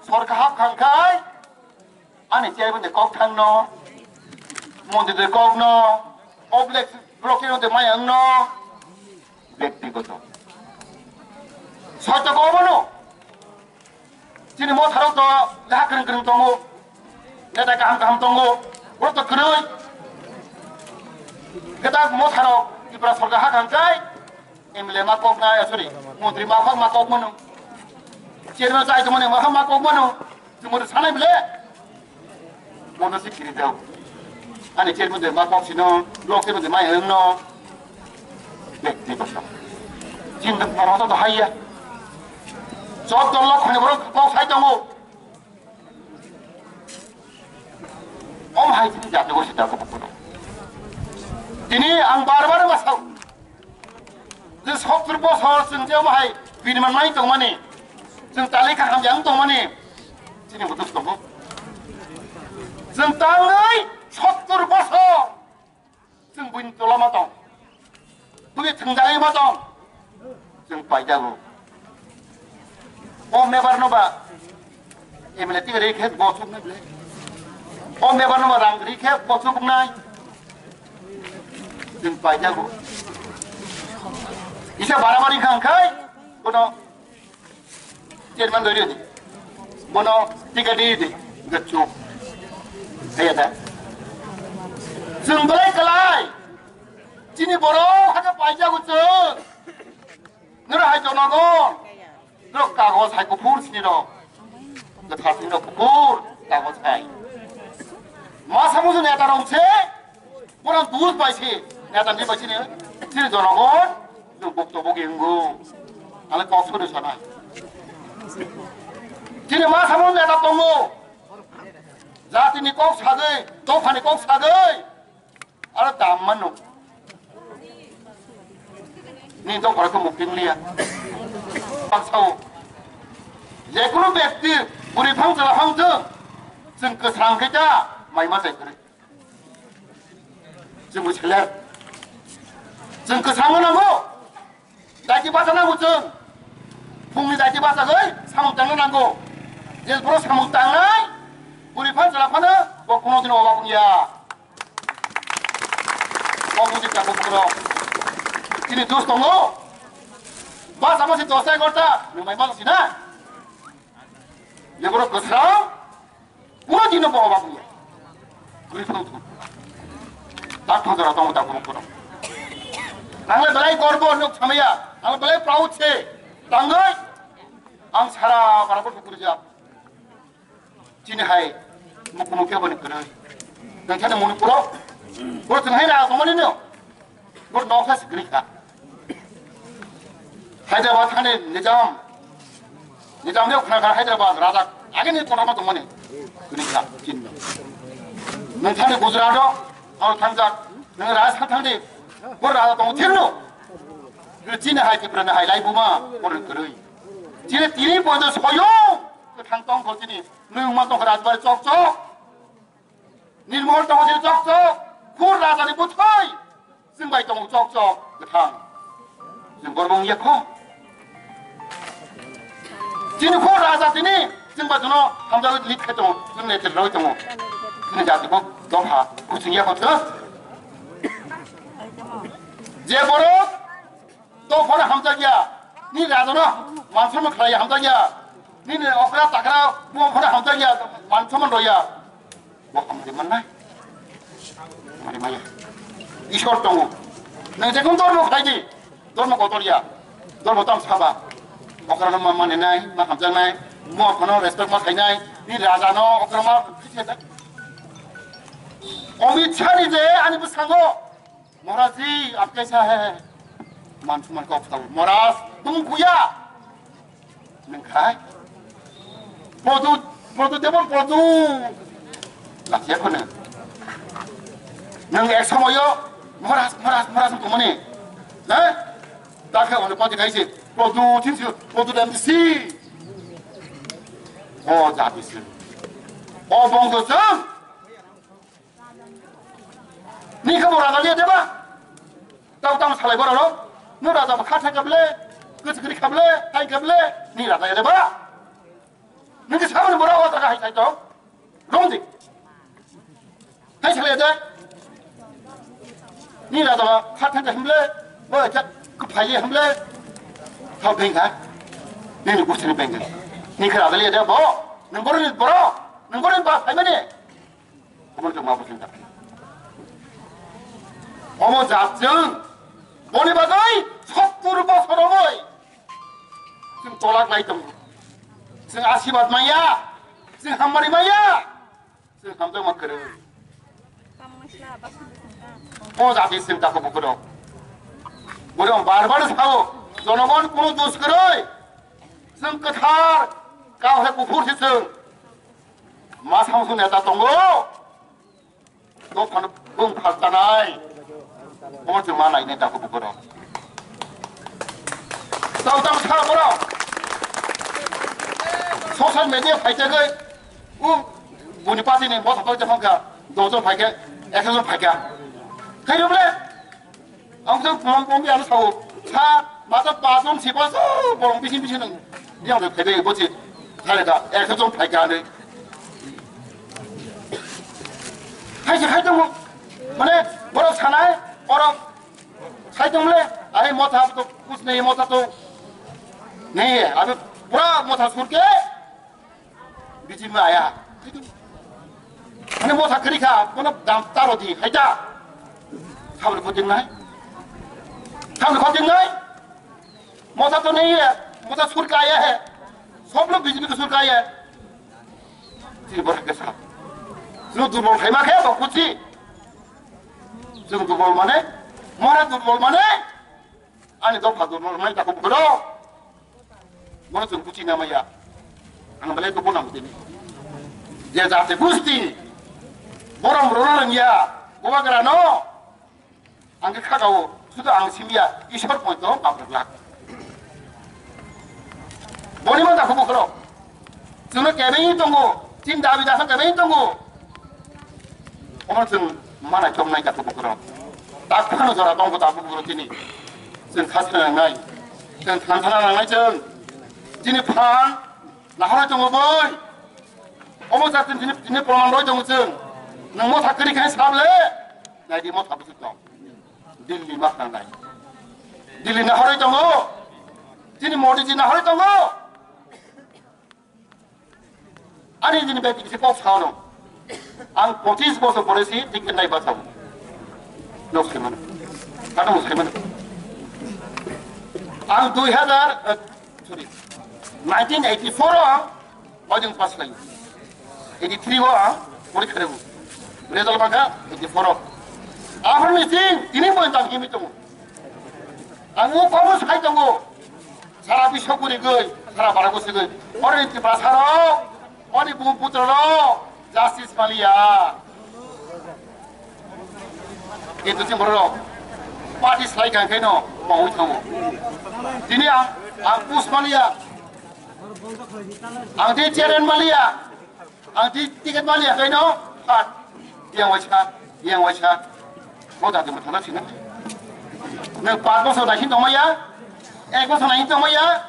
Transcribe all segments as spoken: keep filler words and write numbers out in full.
Sorkar hap khangkhai, ani chairman de kok thangno, montri de kokno, oblek block chairman de mayangno, bektigoto. Soito kobono, chini motharok to leha kwrwng kwrwng tongo, neta kaham kaham tongo, borok to kwrwi. Kwtak motharok Tripura sorkar hap khangkhai, M L A ma kok na, sorry, montri ma kok ma kok mano. Chairman chai tongmani ma ma kok mano. Chumuri sanai bile. Mono si kiri jao. Ani chairman de ma kok sino, block chairman de ma yang no. Bekti kosa. Chin de poro to haiya. Chot dol lok khani borok kok sai tongo. Om hai chini jati ko sita ko. Tini ang bar bar ma sao. Je sottur bosor chwng je bahai bini manmani tongmani, chwng talika hamjak tongmani, chini buddhist tongo. Chwng tangwi sottur bosor chwng buini tola ma tong, buini thwngjagwi ma tong, chwng paijago. O mebar no ba M L A tik ri khe bo chuk nai ble. O mebar no ba rang ri khe bo chuk nai. Chwng paijago. Isa baramari khang khai bono chairman doi di. Bono ticket di di. Gachu. Kaya da. Chwng belai kalai. Chini borok hano paijago chwng. Nora hai jonogon. Nora kagos hai kuphur sini rok. Kwthar sini rok kuphur kagos hai. Masa musu neta rong se. Borok dus bai se. Neta ni bai sini. Sini jonogon. Nung bukto bugi wnggo. Ale kok sodo sanai. Chini masa musu neta tongo. Jatini kok sagwi, dophani kok sagwi. Aro dam mano. Ni to khorok mukti liya. Paksao. Jekunu bekti, buri phang chwla phang thung. Chwng kwsang khe ta, mai ma chai kwrwi. Chwng bo seler. Chwng kwsang no nango. Daiti basa nango chwng. Phungni daiti basa goi, samung tangna nango. Je bro samung tangnai, buri phang chwla phano, bo kuno dino oba bungya. Kok buji ta kok bro. Chini dos tongo. Bas amo si dos egarota. Nung mai bas si na. Ye bro kwsrang. Pura dino bo oba buya. Kuri thang thang. Tak thang jora tongo tak bro bro. Ang le belai gorbo nuk samaya. Ang le belai proud se. Tangoi. Ang sara para bro kuri ja. Chini hai mukunu khe boni kwrwi. Nang thani Manipuro. Bro chwng hai na tongmani no. Bro nokha sikri kha. Hyderabad thani Nizam. Nizam de khna kha Hyderabad raja. Age ni tongma tongmani. Kwrwi kha chinno. Nang thani Gujarat o. Aro thangjak. Nang Rajasthan thangdi. Bro raja tong thirno. Chini hai Tripura ni hai lai buma. Bro kwrwi. Chini tini poito soyong. Kwthang tong kho chini. Nwng ma tong kho Rajbai chok chok. Nirmol tongo chini chok chok. Khur raja ni bwthai. Chwng bai tongo chok chok. Kwthang. Chwng gorbo wngya kho. Chini khur raja tini. Chwng bai jono hamjagwi lit khai tongo. Chwng netir roi tongo. Chini jati bo dopha. Kuching ya kho chwng. Je borok. To phano hamjakya. Ni rajano mansono khlai hamjakya. Nini okra takra bo phano hamjakya. Mansono roya. Bo hamri mannai. Hamri maya. Ishwar tongo. Nang jekun dormo khlai di. Dormo kotorya. Dormo tam saba. Okra no ma mani nai, ma hamjak nai. Mo phano respect ma khainai. Ni rajano okra ma khise da. Amit Shah ni je ani bwskango. Maharaj ji, aap kaisa hai? Man suman kok tau. Maharaj, tum kuya. Nang khai. Produ, Produ Debon Produ. Lakya khone. Nang ek somoyo, Maharaj, Maharaj, Maharaj tumani. Ha? Dakhe ono pati kaise. Produ, chinsi, Produ dem si. O, jadi si. O, bongso chang. Ni khe bo raja liya deba? Tau tamo salai borok rok. Nung raja bo kha thai kable, kwchwkri kable, thai kable, ni raja ya deba? Nung khe samani bo Hai, hai, to. Rong di. Hai, sale de. Ni la da kha than de hemle. Bo cha ku phai hemle. Thau beng ha. Ni ni kusini beng. Ni khara de le de bo. Nang boro ni boro. Nang boro ni ba phai mane. Omo chwng ma bwswng ta. Omo jat chwng boni bagwi sottur bosor romwi chwng tolak lai tongo. Chwng asibad maya, chwng hammari maya, chwng hamjakma kwrwi. O jati chwng tako bukurok. Borok bar bar sao, jonogon kuno dos kwrwi. Chwng kwthar, kau hai kuphur se chwng. Ma samsung neta tongo. Dophano bung phaltanai. Omo chwng ma nainai tako bukurok. Tau tau sa borok. Social media phaitagwi. U buni party ni botha phaitagwi phangkha. Dojon phaikha. Ekjon phaikha. Khairok le. Ang jang kumang kumbi ano sao. Sa, masa pason si paso, borong bisin bisin nang. Yang de phede bochi. Thale da, ek jon phai ka ne. Hai se khai tongo. Mane, borok sanai, borok sai tong le, are motha to kuch nahi, motha to nahi hai. Abe pura motha sur ke B J P aya. Ani motha kwrwi kha, bono dam taro di, hai ta. Sabri khoting nai. Sabri khoting nai. Motha to nahi hai, motha sur ka aya hai. Sob log B J P ka sur ka aya hai. Tini borak ke sa. Lo durbol khai ma khe, bo kuchi. Jung durbol mane, mora durbol mane. Ani dopha dopha mai tako bukro. Mono chwng buchi na maya. Ang belai to bonam tini. Je jate gusti. Borom rona rangya. Bubagra no. Ang khe khagao. Sudo ang simya. Ishwar poito paprok lak. Boni man tako bukro. Chwngno kebengwi tongo, chini dabi dasa kebengwi tongo. Omo chwng mana chomnai kha bukurok. Tak phano jora tongkho ta bukurok chini. Chwng khasna nangnai, chwng thanthana nangnai chwng. Chini phan nahorwi tongo boi. Omo chwng chini, chini proman roi tongo chwng. Nwng motha kwrwi khe sable. Naidi motha bwswk tong. Delhi ma thangnai. Delhi nahorwi tongo. Chini Modi ji nahorwi tongo. Ani jini bai kisi kok sao no. Ang pochis bosor pore si ticket nai bachao. Nok se mano. Kata mo se mano. Ang dui hazar, eh, sorry, nineteen eighty-four o ang ojong pass lai. Eighty-three o ang porikha rego. Result bangkha eighty-four o. Ahor ni sing tini pon tang himi tongo. Ang o komo sai tongo. Sara bisok guri goi, sara bara gusui goi. Ori Tiprasa rok, ori Brahmaputra rok, justice maliya. Kintu chini borok rok, party slai kang khe no, mawi thango. Tini ang, ang pus maliya. Ang di chairman maliya. Ang ti-, ticket maliya khe no, phat. Yang waisa, yang waisa. Bo da de thana sina. Nang pat bosor nai sin tongmaya. Ek bosor nai sin tongmaya.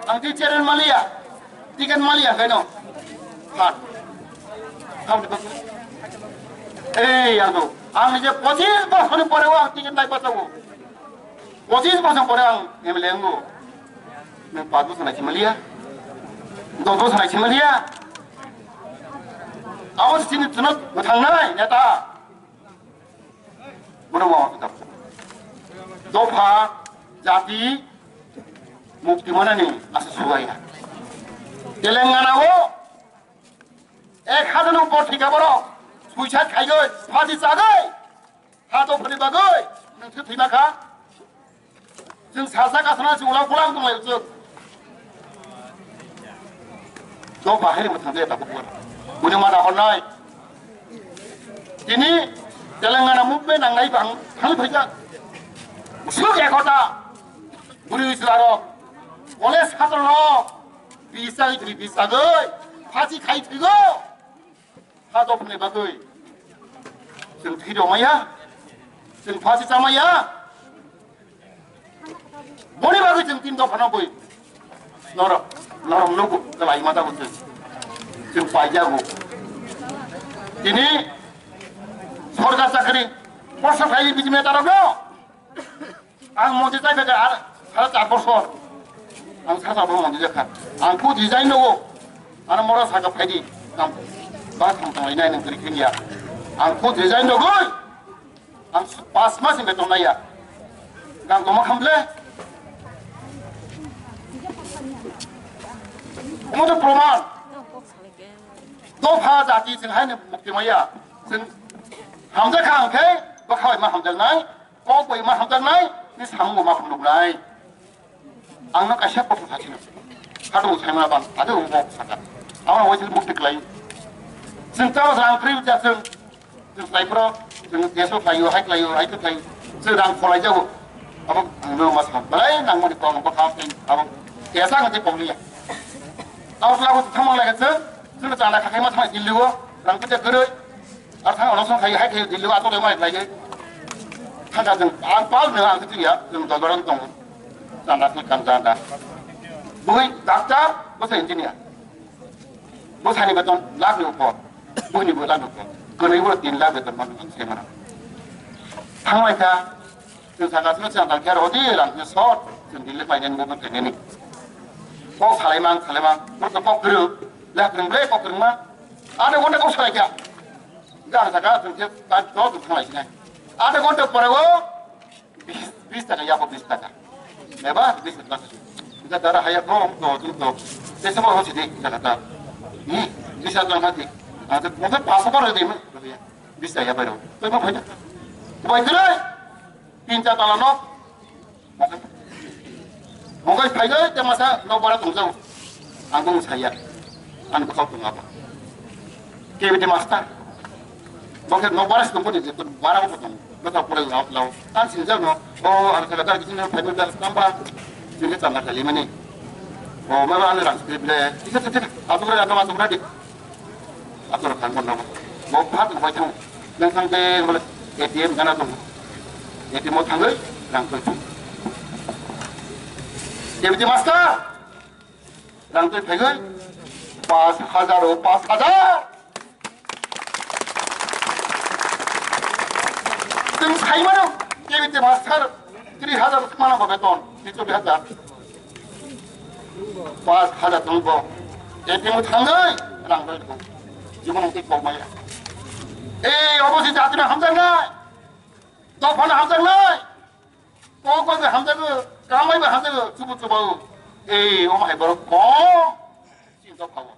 Ang ti chairman maliya. Ticket maliya khe no. Phat. Thang de. Eh, yang tu. Ang ni je pochis bosor ni pore o ang ticket nai bachao. Pochis bosor pore ang M L A wngo. Nwng pas bosor nai simaliya. Dos bosor nai simaliya. Abo se chini chwngno mwthangnai neta. Bono ma dopha jati mukti manani asa suwaya. Telangana o ek hajar no bor thika borok suicide khaigoi, phasi chagoi. Ha to phani bagoi, nwng thwi thwima kha. Chwng salsa kasana chwng ulang pulang tong lai chwng. Dopha hai mo thangde ta bukun. Buni mana honnai. Tini Telangana movement nangnai bang thang phaijak. Suk ekota. Buri wislarok. Ole satrorok. Bisa itri bisa goi. Phasi khai thigo. Ha dopni bagwi chwng thwi rw maya, chwng phasi cha maya. Boni bagwi chwng tin dopha no bwi norok, norok nugo kwlai ma tabuk chwng. Paijago. Tini sorkar chakri, borsa khlai bini netarokno. Ang montri chai phaikha ar sara char bosor. Ang sara char bosor montri jakha. Ang kut resign nogo. Ano mora saka phaidi. Ang ba thang thang lainai nang kri khriya. Ang kut resign nogoi. Ang pas mas ni beton laiya. Ang tongma khamle. Omo to proman. Dopha jati chwng haino mukti maya. Chwng hamjakha ang khe bwkhao ma hamjaknai, kok bai ma hamjaknai, ni samung ma phunuknai. Ang no kaisa bokol sachino. Hadu saimana ban, adu bok saka. Amo waisel mukti klai. Chwng tamo jang kri ja chwng. Chwng khlai phuru, chwng keso khlaio, hai khlaio, hai khe khlaio. Chwng rang kholai jago. Abo ang no ma sam. Belai nangmani kok no kha tei abo kesa ngati kok liya. Abo kla bo thangma lai khe chwng, chwng chana kha khai ma thang Delhi o, rang khe kwrwi. Ar thang ono song khai, hai khe Delhi o ato le mai khlai khe. Thang kha chwng, ang pal no ang khe ya, chwng dol dol tong. Chana khe kam chana. Bui doctor, bo se engineer. Bwsani beton lakh ni upor, buini bo lakh ni upor, kwnwi bo tin lakh beton mano ang se mano. Thanglai kha, chwng saka chwng chwng tang khe rodi lang khe sot, chwng Delhi painani bo kainani. Kok salai mang, salai mang, bo to kok kwrwng, lakh kwrwng ble kok kwrwng ma. Adha ghonta kok salai kha. Gang saka chwng khe ta do thanglai sinai. Adha ghonta pore o, Bis, bis taka, yako bis taka. Eba, bis taka. Ika dara haya ko, to, to, to. Tesa mo hosi de, taka ta. Ni, bis taka hati. Ata, mo ta paso kore de, mo. Bis taka ya pero. To mo phaya. Bai kre. Tin cha tala no. Mo kai phai de, te masa no bara tong jao. Ang bung saya. Ang ko tong apa. K B T master. Bo khe nok bara se tongkho ni je bara bo tong. Bo ta pore lao lao. Tan sin jang no. O ang kala dar kini phai dar tamba. Sini tanda kali mani. O ma ba ani rang script le. Isa tete. Atur ya no atur di. Atur kan mo no. Bo phat mo thang. Nang thang de mo A T M gana tong. A T M mo thang rang ko. K B T master. Rang twi phaiwi paanch hajar o paanch hajar. Chwng sai mano, K B T master tris hajar mano bo beton, tris hajar. Paanch hajar tong bo. A T M thangwi rang twi ko. Jibon twi kok maya. Ei, obo si jatino hamjaknai. Dophano hamjaknai. Kok bai bai hamjago, kam bai bai hamjago, chubu chubu. Ei, omo hai borok kok. Chinta khago.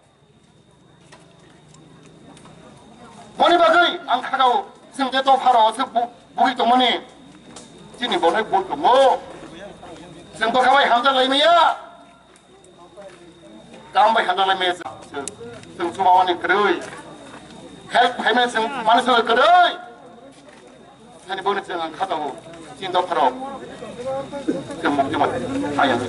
Boni bagwi ang khagao, chwng je dopharo se bu-, bugwi tongmani. Chini bonai bui tongo. Chwng bwkha bai hamjak lai maya. Kam bai hamjak lai maya. Chwng, chwng chuba mani kwrwi. Help phaimani chwng mani chwng kwrwi. Ani boni chwng ang khatao. Chin dopharo. Chwng mukti mati. Ayang.